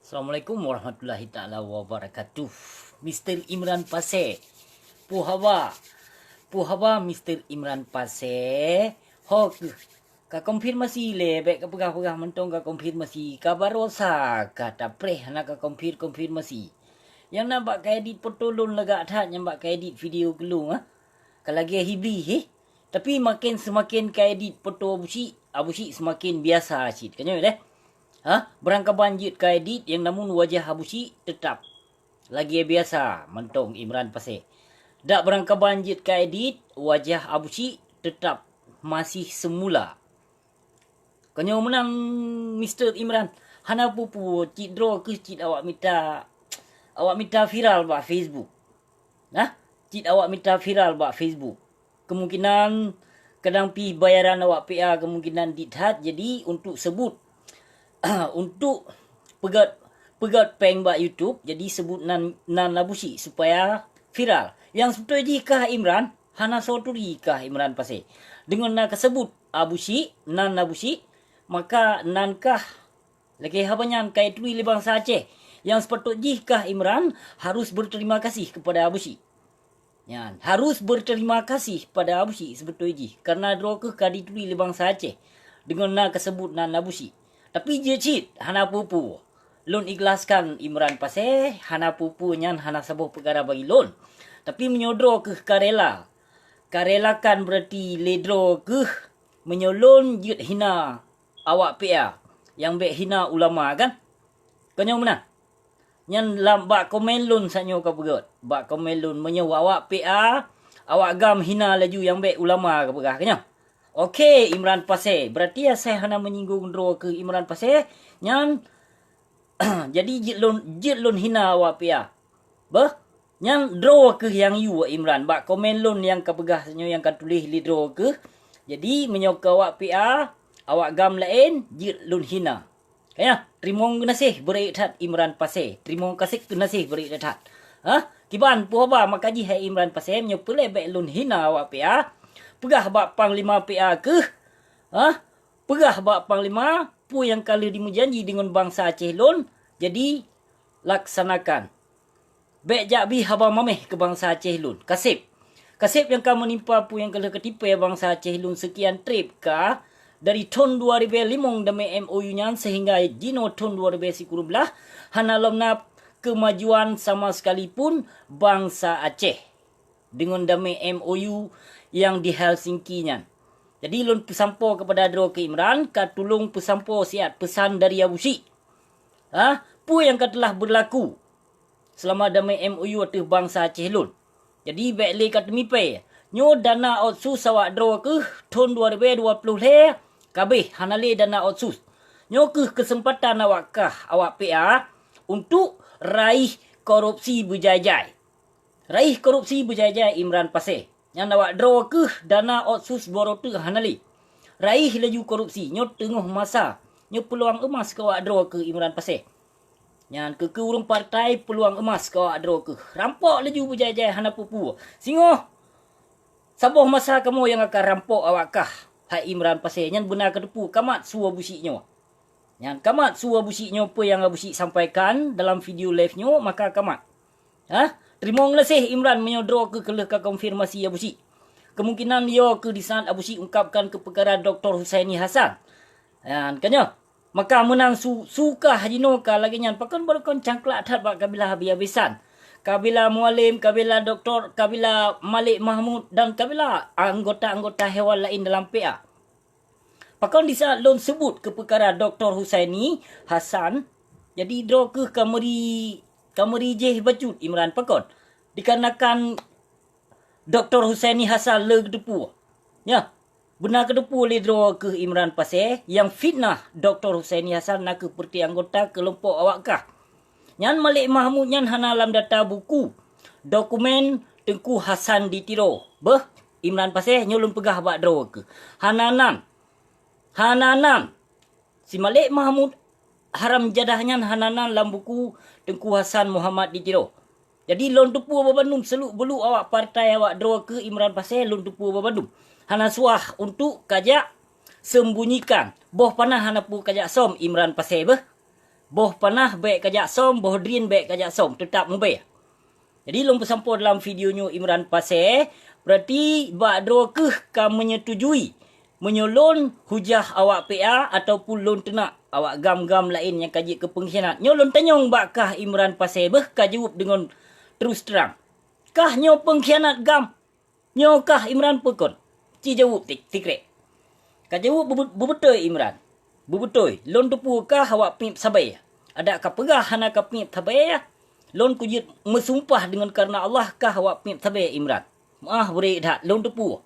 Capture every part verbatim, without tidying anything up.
Assalamualaikum warahmatullahi taala wabarakatuh. Mister Imran Pasé. Puhaba. Puhaba Mister Imran Pasé. Ho keuh. Ka konfirmasi lé, bék ka peugah-peugah mantong ka konfirmasi. Ka barosa ka tapreh hana ka konfir-, konfirmasi. Nyang na bak ka edit foto lôn lagak that nyang bak ka edit video keu lôn, ha. Ka lagée Hibli, heh. Tapi maken seumaken ka edit foto Abusyik, Abusyik seumaken biasa cit. Ka nyoe deh. Ha? Beurangkaban jeuet ka edit nyang namun wajah Abusyik teutap lagée biasa mantong Imran Pasé. Dak beurangkaban jeuet ka edit, wajah Abusyik teutap masih semula. Ka nyoe meunan Mister Imran, hana peue-peue, cit droe keuh cit awak mita, awak mita viral bak Facebook. Nah, cit awak mita viral bak Facebook. Kemungkinan kadang pih bayaran awak P A kemungkinan dit that, jadi untuk sebut, untuk peugét, peugét péng bak YouTube, jadi sebut nan, nan Abusyik supaya viral. Nyang seutôi jih kah Imran, hana soe turi kah Imran Pasé. Deungon na ka sebut Abusyik, nan Abusyik, maka nan kah lagée haba nyan ka ituri lé bansa Aceh. Nyang seupatôt jih kah Imran harus berterima kasih kepada Abusyik. Nyan, harus berterima kasih pada Abusyik sebeutôi jih, karena droe keuh ka dituri lé bansa Aceh deungon na ka sebut nan Abusyik. Tapi jeuet cit, hana peue-peue. Lôn ikhlaskan Imran Pasé, hana peue-peue nyan hana saboh peukara bagi lôn. Tapi meunyoe droe keuh ka rela, ka relakan berarti lé droe keuh meunyoe lôn jeuet hina awak P A, nyang bék hina ulama kan? Ka nyoe meunan. Nyan lam bak komen lôn sanyoe ka peugét. Bak komen lôn meunyoe awak P A, awak GAM hina laju nyang bék ulama ka peugah ka nyoe. Oke, Imran Pasé. Berarti asai hana menyinggung droe keuh Imran Pasé. Nyan, jadi jeuet lôn, jeuet lôn hina awak P A. Beuh, nyan droe keuh nyang yue Imran. Bak komen lôn nyang ka peugah sanyoe nyang ka tuléh lé droe keuh. Jadi meunyoe keu awak P A, awak GAM laén, jeuet lôn hina. Kaya, teurimong geunaséh beureuek that Imran Pasé. Teurimong kaseh geunaséh beureuek that. Hah? Kiban, peue haba maka jih hai Imran Pasé, meunyoe peulée bék lôn hina awak P A. Peugah bak panglima P A keuh. Hah? Peugah bak panglima, peue nyang ka lheueh jimeujanji deungon bansa Aceh lôn. Jadi, laksanakan. Bék jak bri haba maméh keu bansa Aceh lôn. Kaseb. Kaseb nyang ka meunimpa peue nyang ka lheueh katipée bansa Aceh lôn seukian treb ka, dari thon dua ribée limong damé M O U nyan seuhingga jinoe thon dua ribée sikureueng blaih hana lom na keumajuan sama sekalipun bansa Aceh deungon damé M O U nyang di Helsinki nyan. Jadi lôn peusampoe keupada droe keuh Imran, ka tulông peusampoe siat peusan dari Abusyik. Ha, peue nyang ka teulah beurlaku seulama damé M O U ateueh bansa Aceh lôn. Jadi bék lé ka teumipée. Nyoe dana otsus awak droe keuh thon dua ribée dua ploh lhée kabéh hana lé dana otsus. Nyoe keuh keuseumpatan awak kah, awak P A untuk raih korupsi beujai-jai. Raih korupsi beujai-jai Imran Pasé. Nyan awak droe keuh dana otsus boro teuk hana lé. Raih laju korupsi, nyoe teungoh masa. Nyoe peuluang eumas keu awak droe keuh Imran Pasé. Nyan keu, keu ureuëng partai peuluang eumas keu awak droe keuh. Rampok laju beujai-jai hana peue-peue. Singoh saboh masa kamoe nyang akan rampok awak kah, hai Imran Pasé. Nyan beuna kateupeue kamat su Abusyik nyoe. Nyan kamat su Abusyik nyoe peue nyang Abusyik sampaikan dalam video live nyoe, maka kamat. Hah? Teurimong geunaséh Imran meunyoe droe keuh ka lheueh ka konfirmasi Abusyik. Kemungkinan yo keuh di saat Abusyik ungkapkan keu peukara Doktor Husaini Hasan. Nyan ka nyoe. Maka meunan su, su kah jinoe ka lagée nyan, pakon barokon cangklak that bak kabilah habéh-habésan. Kabilah Mualem, kabilah Doktor, kabilah Malik Mahmud dan kabilah anggota-anggota hewan laén dalam P A. Pakon di saat lôn seubut keu peukara Doktor Husaini Hasan, jadi droe keuh ka meuri, ka meuri jéh bacut Imran, pakon? Dikarenakan Doktor Husaini Hasan le geuteupeue. Nyoe, beuna geuteupeue lé droe keuh Imran Pasé nyang fitnah Doktor Husaini Hasan nakeuh peureuté anggota keulompok awak kah. Nyan Malik Mahmud nyan hana lam data buku dokumen Teungku Hasan di Tiro. Beuh, Imran Pasé, nyoe lôn peugah bak droe keuh. Hana nan. Hana nan. Si Malik Mahmud haram jadah nyan hana nan lam buku Teungku Hasan Muhammad di Tiro. Jadi lôn teupeue babandum seuluk-beuluk awak partai awak droe keuh Imran Pasé, lôn teupeue babandum. Hana suah untuk kajak sembunyikan. Boh panah hana peue kajak som Imran Pasé beuh. Boh panah bék kajak som, boh drien bék kajak som, teutap mubée. Jadi lôn peusampoe dalam video nyoe Imran Pasé, berarti bak droe keuh ka menyetujui meunyoe lôn hujah awak P A ataupun lôn teunak awak GAM-GAM laén nyang ka jeuet keu peungkhianat. Nyoe lôn tanyong bak kah Imran Pasé beuh ka jaweueb deungon terus terang. Kah nyoe peungkhianat GAM? Nyoe kah Imran peue kon? Ci jaweueb ti-, tikrek. Ka jaweueb beubeutôi Imran. Beubeutôi, lôn teupeue kah awak P I P sabe. Adak ka peugah hana ka P I P sabe, lôn kujeuet meusumpah deungon kareuna Allah kah awak P I P sabe Imran. Meuah bri that, lôn teupeue.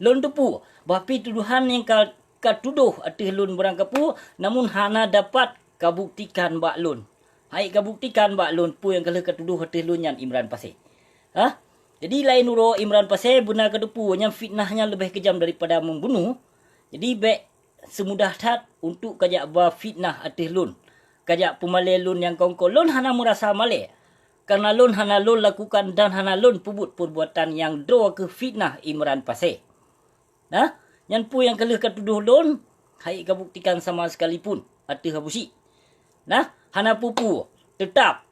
Lôn teupeue, bah pi tuduhan nyang ka, ka tudoh ateueh lôn barangkapeue, namun hana dapat kabuktikan bak lôn. Hai kabuktikan bak lôn peue nyang ka lheueh ka tudoh ateueh lôn nyan Imran Pasé. Hah? Jadi laén uroe Imran Pasé beuna ka teupeue nyang fitnah nyan leubeh keujam daripada membunuh. Jadi bék seumudah that untuk kajak ba fitnah ateueh lôn, kajak peumalée lôn nyang kongko. Lôn hana meurasa malée, kareuna lôn hana lôn lakukan dan hana lôn peubuet peurbuatan nyang droe keuh fitnah Imran Pasé. Nah, nyan peue nyang ka lheueh ka tudoh lôn, hai kabuktikan sama sekalipun ateueh Abusyik. Nah, hana peue-peue, teutap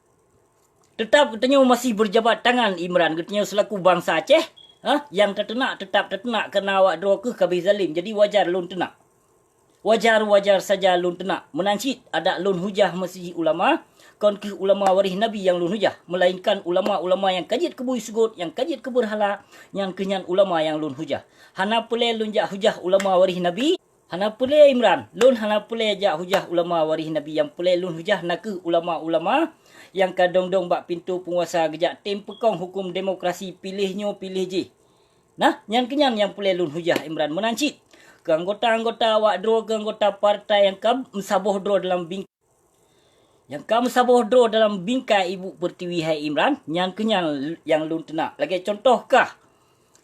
Teutap geutanyoe masih beureujabat tangan Imran, geutanyoe seulaku bansa Aceh, ha, nyang tateunak teutap tateunak kareuna awak droe keuh ka abéh zalim, jadi wajar lôn teunak. Wajar-wajar saja lôn teunak, meunan cit adak lôn hujah meusihi ulama, kon keuh ulama waréh Nabi nyang lôn hujah, meulainkan ulama-ulama nyang ka jeuet keu bui seugot, nyang ka jeuet keu beurhala, nyan keuh nyan ulama nyang lôn hujah. Hana peureulée lôn jak hujah ulama waréh Nabi. Hana peureulée Imran, lôn hana peureulée jak hujah ulama waréh Nabi, nyang peureulée lôn hujah nakeuh ulama-ulama nyang ka dong-dong bak pintoe peunguasa geujak tem peukong huköm demokrasi piléh nyoe piléh jih. Nah, nyan keuh nyan nyang peureulée lôn hujah Imran meunan cit. Keu anggota-anggota awak droe, keu anggota partai nyang ka meusaboh droe dalam bing- Nyang ka meusaboh droe dalam bingkai ibu pertiwi hai Imran, nyan keuh nyan nyang lôn teunak. Lagée cuntoh kah,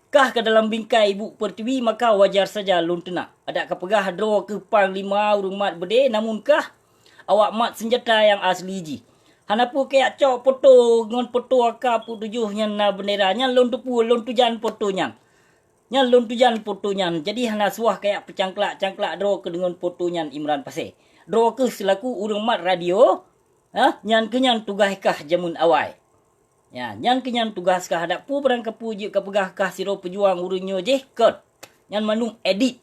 kah ka dalam bingkai ibu pertiwi, maka wajar saja lôn teunak. Adak ka peugah droe keuh panglima ureuëng mat beudé, namun kah awak mat seunjata nyang asli jih. Hana peue kajak cok poto ngon poto A K peuet tujoh nyan na beundera, nyan lôn teupeue, lôn tujan poto nyan. Nyan lôn tujan poto nyan, jadi hana suah kajak peucangklak-cangklak droe keuh deungon poto nyan Imran Pasé. Droe keuh seulaku ureuëng mat radio, ha, nyan keuh nyan tugaih kah jameun awai. Ya, nyan keuh nyan tugaih kah, adak peue barangkapeue jeuet ka peugah kah sidroe peujuang ureuëng nyoe jih, kon. Nyan mandum edit.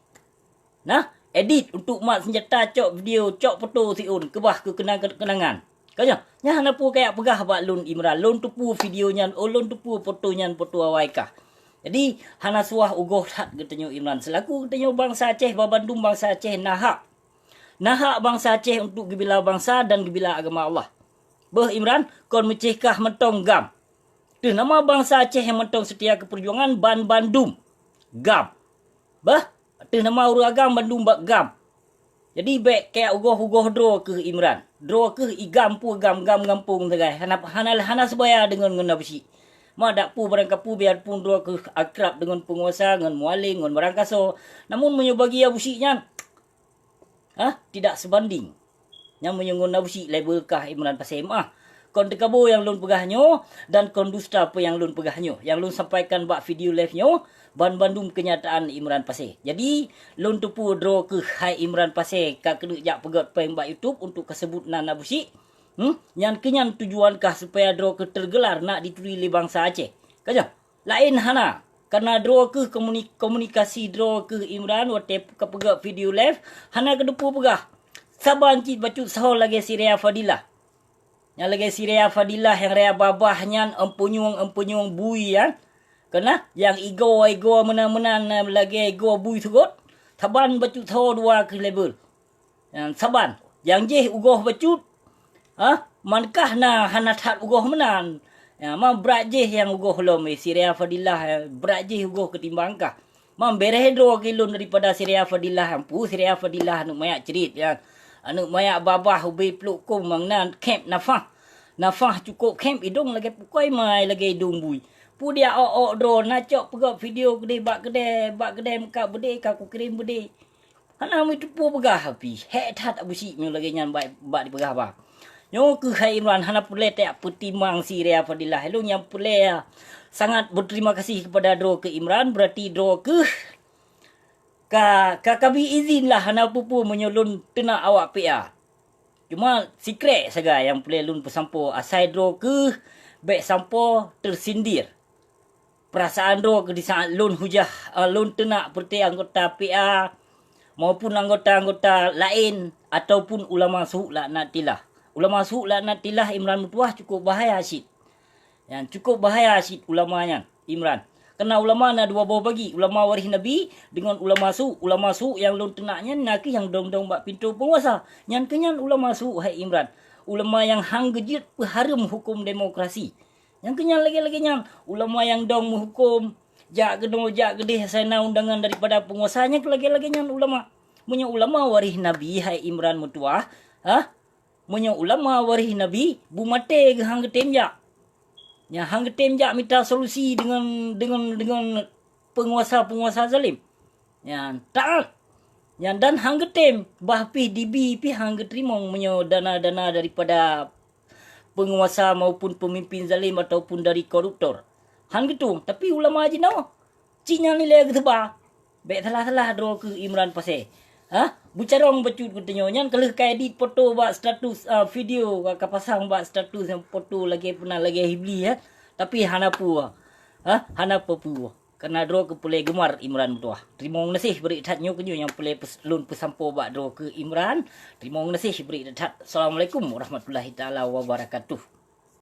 Nah, edit untuk mat seunjata, cok video, cok poto siôn, keubah keu keunang-, keunangan. Ka nyoe, nyan hana peue kajak peugah bak lôn Imran, lôn teupeue video nyan, oh, lôn teupeue poto nyan, poto awai kah. Jadi, hana suah ugoh that geutanyoe Imran. Seulaku geutanyoe bansa Aceh, babandum bansa Aceh na hak. Na hak bansa Aceh untuk geubila bansa dan geubila agama Allah. Beuh Imran, kon meucéh kah mantong GAM. Teuh nama bansa Aceh nyang mantong seutia keu peujuangan banbandum GAM. Bah, teuh nama ureuëng agam bandum bak GAM. Jadi bék kajak ugoh-ugoh droe keuh Imran. Droe keuh i GAM peue GAM, GAM gampông sagai. Hana, hana, hana seubaya deungon ngon Abusyik. Ma dak peue barangkapeue biarpun droe keuh akrab deungon peunguasa, ngon Mualem, ngon Barangkasoe. Namun meunyoe bagi Abusyik nyan, hah, tidak sebanding. Nyang meunyoe ngon Abusyik level kah Imran Pasé meuah. Kon teukabo nyang lôn peugah nyoe dan kon dusta peue nyang lôn peugah nyoe. Nyang lôn sampaikan bak video live nyoe, banbandum keunyataan Imran Pasé. Jadi, lôn teupeue droe keuh hai Imran Pasé ka keuneuk jak peugét péng bak YouTube untuk kaseubut nan Abusyik. Hmm? Nyan keuh nyan tujuan kah supaya droe keuh tergelar nak dituri lé bansa Aceh. Ka nyoe? Laén hana. Kareuna droe keuh komuni-, komunikasi droe keuh Imran watée ka peugét video live, hana geuteupeue peugah. Saban cit bacut sahoe lagée si Ria Fadilah. Nyang lagée si Ria Fadilah nyang ria babah nyan empunyueng-empunyueng bui nyan. Kareuna nyang igoe-igoe meunan-meunan lagée igoe bui seugot. Saban bacut sahoe dua keuh level. Nyan saban, nyang jih ugoh bacut, ha, man kah na hana that ugoh meunan. Ya, ma brat jih nyang ugoh lom, eh, si Ria Fadilah, eh, brat jih ugoh keutimbang kah. Ma bereh droe keu lôn daripada si Ria Fadilah, ampu si Ria Fadilah aneuk manyak crit, ya. Aneuk manyak babah ubé pluek kôm mang nan khép nafah. Nafah cukôp khép idong lagée pukoi mai lagée idong bui. Pu dia ôk-ôk droe na cok peugét video keudeh bak keudè, bak keudè meukat beudé ka kukirém beudé. Hana meuteupeue peugah api, hék that Abusyik meunyoe lagée nyan bak, bak dipeugah ba. Nyoe keuh hai Imran hana peureulée tajak peutimang si Ria Fadilah. Lôn nyang peureulée sangat berterima kasih kepada droe keuh Imran, berarti droe keuh ka, ka kabi izin lah hana peue-peue meunyoe lôn teunak awak P A. Cuma sikrek sagai nyang peureulée lôn peusampoe, asai droe keuh bék sampoe teusindir peurasaan droe keuh di saát lôn hujah, eh, lôn teunak peureuté anggota P A maupun anggota-anggota laén ataupun ulama su' laknatillah. Ulama su' laknatillah Imran Meutuwah cukup bahaya cit. Nyan cukup bahaya cit ulama nyan, Imran. Karena ulama na dua boh bagi, ulama waréh Nabi deungon ulama su'. Ulama su' nyang lôn teunak nyan na kheueh nyang dong-dong bak pintoe peunguasa. Nyan kheueh nyan ulama su', hai Imran. Ulama nyang han geujeuet peuhareuem huköm demokrasi. Nyan kheueh nyan lagée-lagée nyan, ulama nyang dong meuhuköm, jak keunoe, jak keudeh asai na undangan daripada peunguasa, nyan kheueh lagée-lagée nyan ulama. Meunyoe ulama waréh Nabi, hai Imran Meutuwah, ha? Meunyoe ulama waréh Nabi, beumaté geuh han geutem jak. Nyan han geutem jak mita solusi deungon, deungon, deungon peunguasa-peunguasa zalim. Nyan taát. Nyan dan han geutem, bah pih dibi pih han geuteurimong meunyoe dana-dana daripada peunguasa maupun peumimpin zalim ataupun dari koruptor. Han geutueng, tapi ulama jinoe, ci nyan ilée geuseuba. Bék salah-salah droe keuh Imran Pasé. Ha? Beucarông bacut geutanyoe nyan ka lheueh ka edit foto bak status, ah, video ka, ka pasang bak status nyang foto lagée peunan lagée Hibli, ya. Tapi hana peue. Ha? Hana peue-peue. Karena droe keuh peureulée geumar Imran Meutuwah. Teurimong geunaséh bri that nyoe keuh nyoe nyang peureulée pes-, lôn peusampoe bak droe keuh Imran. Teurimong geunaséh bri that. Assalamualaikum warahmatullahi taala wabarakatuh.